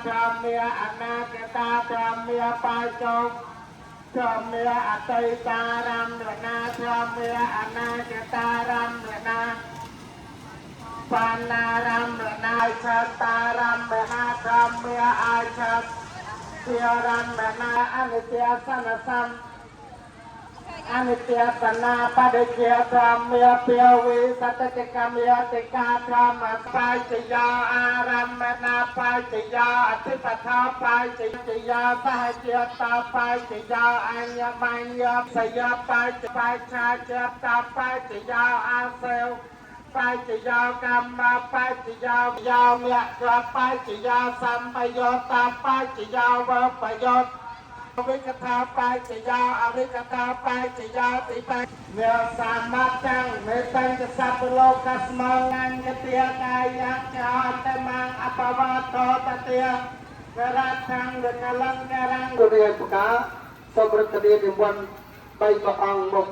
ធម្មាអនាគតាធម្មាបាចោធម្មាអតីតារមណាធម្មាអនាគតារមណាបាណារមណាឆតារមណាធម្មាអាឆទារមណាអនិច្ចសនសំ អនិច្ចសនាបដិជាធម្មាពាវិសតតិកម្មយតិកាធម្មបច្ចយាអារមណាបច្ចយាអធិបថាបច្ចយាសហជាតាបច្ចយាអញ្ញបញ្ញសយបច្ចបច្ឆាជាតាបច្ចយាអាសេវបច្ចយាកម្មបច្ចយាយាមៈបច្ចយាសម្បយោតាបច្ចយាវបយោ អវិកថាបច្ចយាអវិកថាបច្ចយាតិបមេសមតាំងមេតញ្ចសពលោកស្មងញ្ញតិកាយចោតមងអបវតោតតិវរថੰវកលង្ការੰ គុណរាជប្រការសូមរដ្ឋនានិមន្តបីព្រះអង្គមក